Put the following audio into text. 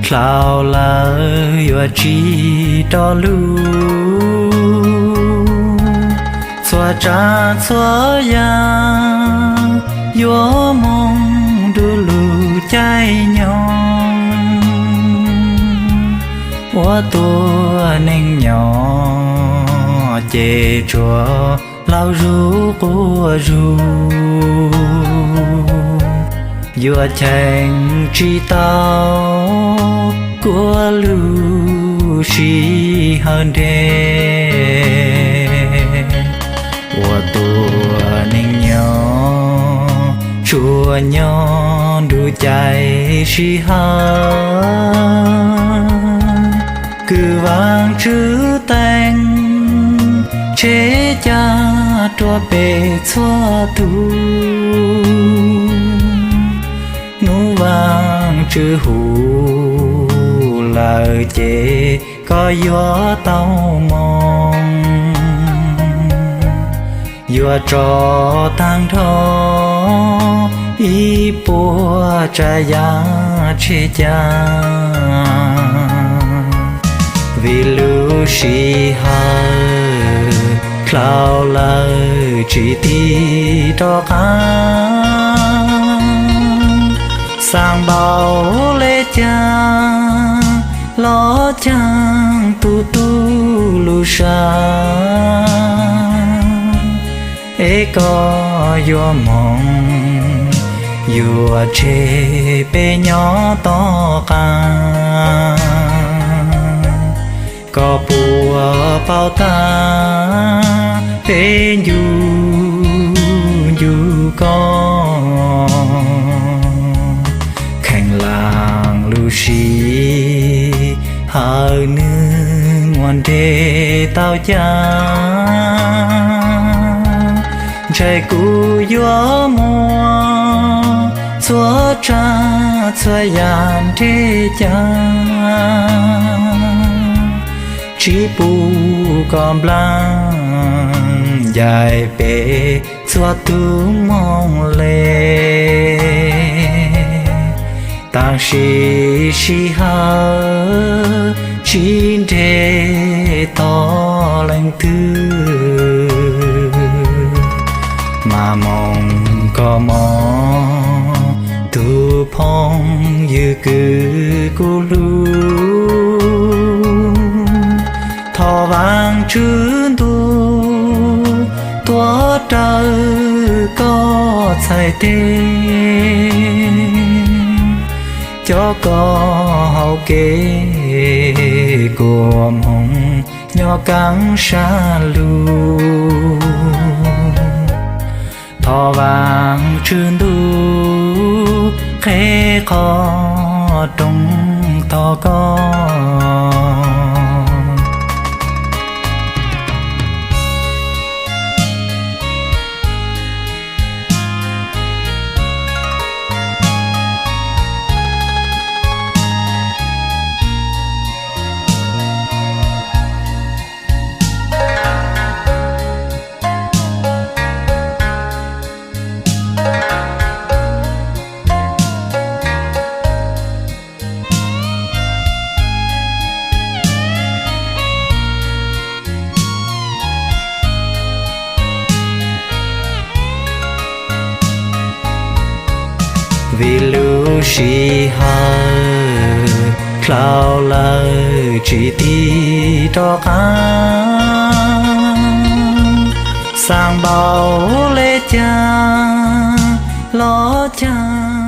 Dlhau lawm yuav tsis rov lug, txhua tsav txhua yam yuav moog nrug lub caij nyoog. Ua tuab neeg nyob ces tsuas laug zug quas zug, yuav cheem tsis tau kuas lub sij hawm nres. Ua tuab neeg nyob tsuas nyob nrug caij sij hawm, kws vaaj tswv teeb tseg ca rua peb txhua tug. Nub vaaj tswv hu lawm ces koj yuav tau moog, yuav tso taag nrho ib puab tsav yam tseg ca, vim lub sij hawm dlhau lawm tsis tig rov qaab. Xaav npaum le caag los caag tug tub lub sab, es koj yuav moog yuav tseg peb nyob tom qaab. Koj puas paub tag peb ncu ncu koj, kheev laam lub sij hawm nwg muaj nres tau ca, ntshai kuv yuav muaj txhua tsav txhua yam nres ca, tsis pub koj nplaag ncaim peb txhua tug moog le. Tam sim sij hawm tsis nres tog leej twg, mas moog koj moog tug phooj ywg kws kuv hlub. Thov Vaajtswv ntuj tuav rawv koj txhais teg, coj koj hauv kev kuas moog nyob kaaj sab lug. Thov Vaajtswv ntuj qheb qhov rooj thov koj. Vim lub sij hawm dlhau lawm tsis tig rov qaab, xaav npaum le caag los caag